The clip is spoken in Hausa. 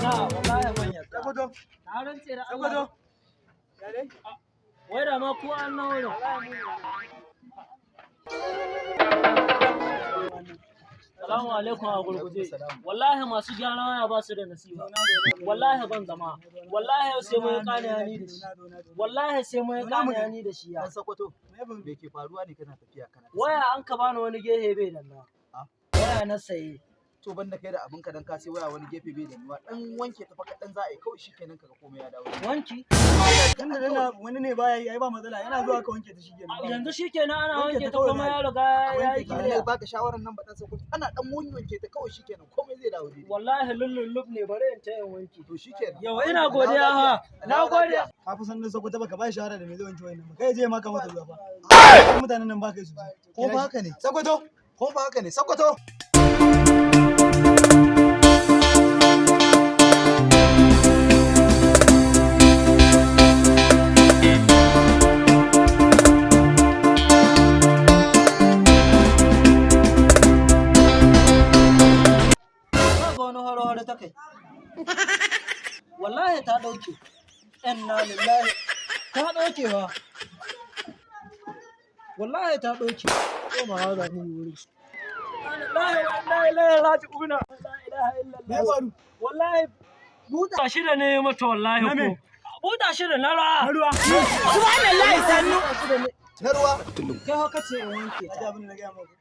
Ina wallahi ban yarda. Sokoto. Na rantse da Allah. Sokoto. Ya dai? Wai da ma ku an nan wurin. Salamu alaikum a gurguje. Wallahi masu gyaran waya ba su da nasiba. Wallahi ban zama. Wallahi yau sai mun kane yani da shi. Wallahi sai mun kane yani da shi ya. Dan Sokoto, me ke faruwa ne kana tafiya kana ta Waya an ka bani wani gehe bai danna. Ah. Waya na saye. To banda kai da abin ka dan ka sai waya wani gefe bai da nuwa, dan wanke ta fa kaɗan za a yi kawai, shikenan kaga komai ya dawo. Wanki? Tunda dana wani ne baya yi, ai ba matsala, yana zuwa ka wanke ta shikenan. Yanzu shikenan ana Wanke wanke ta ta kawai kuma za a ya yi. riga ya yi Wanke ta. Ba kiliya. na baka shawaran nan ba, dan Sokoto, ana dan wanke ta kawai shikenan komai zai dawo daidai. Wallahi lullullup ne, bari in ta yin wanki. To shikenan. Yawa ina godiya ha. Na gode. Ka fi san dan Sokoto, baka ba shi shawara da me zai wanke wayannan ba. Kai je ma ka mata ruwa fa. Mutanen nan ba kai sosai. Ko ba haka ne? Sokoto. Ko ba haka ne? Sokoto. Ba ga wani horo-horo ta kai. Wallahi ta ɗauke. Inna lillahi. Ta ɗauke ba. Wallahi ta ɗauke. Ko ma haza ni wuri. Wallahi wallahi la raji'una. La ilaha Me ya illallah. faru? Wallahi buta shida ne mata wallahi Na me? ko. Buta shida na ra'a. Na ruwa. Subhanallahi sannu. Na ruwa. Kai haka ce in wanke Ka ji ta. abin da na gaya maka.